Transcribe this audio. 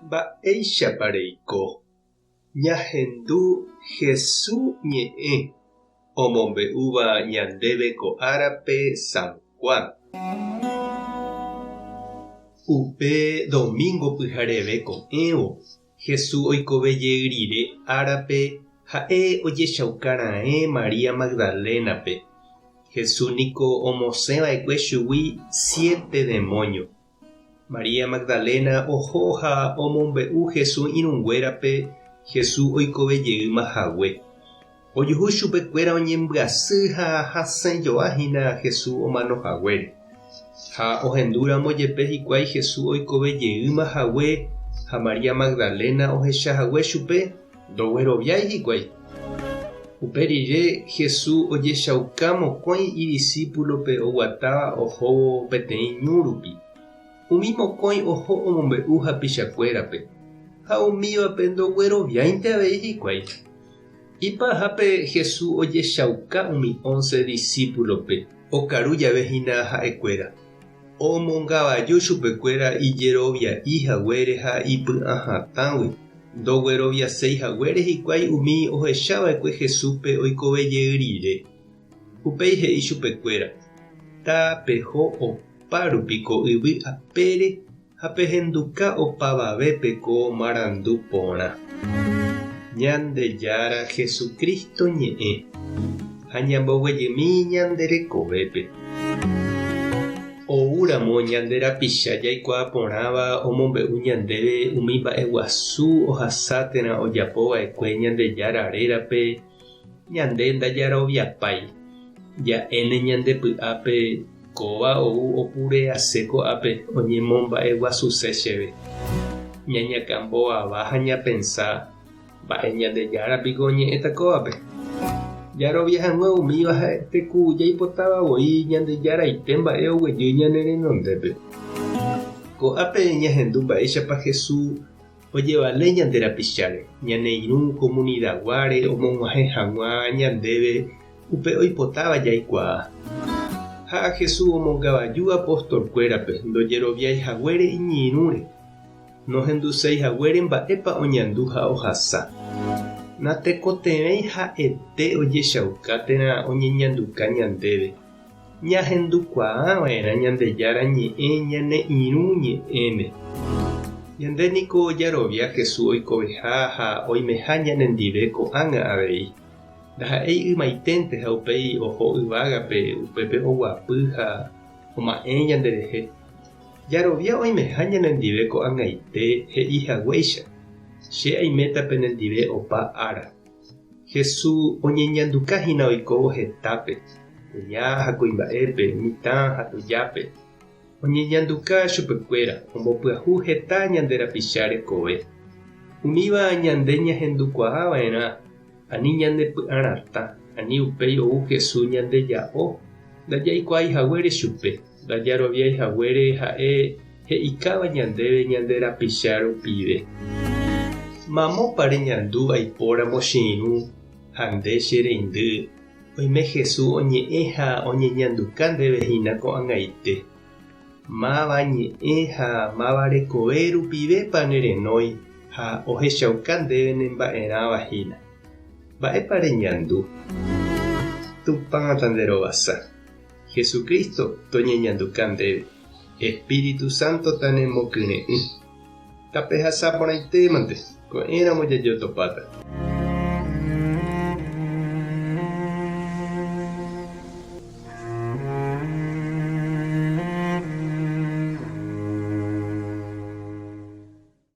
Mba'éichapa reiko ñahendu Hesu ñe'ẽ omombe'úva ñandéve ko árape San Juan? Upe domingo pyhareve ko'ẽvo, Hesu oikove jey rire árape ha'e ojechauka raẽ María Magdalénape. Hesu niko omosẽ va'ekue chugui siete demóño. María Magdalena oho ha omombe'u Jesús irũnguérape Jesús oikove jeýma hague. Ojuhu chupekuéra oñembyasy ha hasẽ joa hína Jesús omano haguére. Ha ohendúramo jepe hikuái Jesús oikove jeýma hague ha María Magdalena ohecha hague chupe, ndogueroviái hikuái. Upe rire Jesús ojechauka mokõi idisípulope oguatáva ohóvo peteĩ ñu rupi. Umi mokõi oho omombe'u hapichakuérape, ha umívape ndogueroviáinte avei hikuái. Ipahápe Jesús ojechauka umi ónce disípulope okaru jave hína ha'ekuéra. Omongavaju chupekuéra ijerovia'i haguére ha ipy'ahatãgui, ndogueroviaséi haguére hikuái umi ohechava'ekue Jesúspe oikove jey rire. Upéi he'i chupekuéra, Tapeho opa rupi ko yvy apére ha pehenduka opavavépe ko marandu porã. Ñandejára Jesucristo ñe'ẽ ha ñamboguejymi ñande rekovépe. Oúramo ñande rapicha jaikuaa porãva omombe'u ñandéve umi mba'e guasu ohasa térã ojapo va'ekue Ñandejára rérape, Ñande ndajaroviapái, ja'éne ñande py'ápe kóva ou opurease ko'ápe oñemomba'eguasuse chéve. Ñañakambo'ava ha ñapensa, Mba'e Ñandejára piko oñe'ẽta kóvape? Jarovia hag̃ua umíva ha'ete ku jaipotáva voi Ñandejaraite mba'e oguejy ñane renondépe. Ko'ápe ñahendu mba'éichapa Jesús Ojevale ñande rapicháre, ñane irũ komunidaguáre omog̃uahẽ hag̃ua ñandéve upe oipotáva jaikuaa. Ha Jesús omongavaju apostolkuérape ndojeroviái haguére iñirũre, nohenduséi haguére mba'épa oñandu ha ohasa. Natekotevẽi ha'ete ojechauka térã oñeñanduka ñandéve. Ñahendukuaava'erã Ñandejára ñe'ẽ ñane irũ ñe'ẽme. Ñande niko jarovia Jesús oikoveha ha oimeha ñanendive ko'ág̃a avei. Ndaha'éi ymaiténte ha upéi oho yvágape upépe oguapy ha oma'ẽ ñanderehe. Jarovia oimeha ñanendive ko'ag̃aite he'i haguéicha, Che aiméta penendive opa ára. Jesús oñeñanduka hína oikóvo hetápe, kuña ha kuimba'épe, mitã ha tujápe. Oñeñanduka chupekuéra, ombopyahu heta ñande rapicha rekove. Umíva ñande ñahendukuaa va'erã, ani ñande py'aratã, ani upéi ou Jesús ñandeja'o, ndajaikuaái haguére chupe, ndajaroviái haguére ha'e He'ikáva ñandéve ñande rapicha rupive. Mamópa reñandu aipóramo che irũ ha nde che reindy, oime Jesús oñe'ẽ ha oñeñanduka ndéve hína ko'ag̃aite. Máva ñe'ẽ ha máva rekove rupivépa ne renói ha ohechauka ndéve ne mba'erãva hína. Mba'épa reñandu? Tupã tanderovasa. Jesucristo toñeñanduka ndéve, Espíritu Santo tanemokyre'ỹ. Tapehasa porãitémante, ko'ẽramo jajotopáta.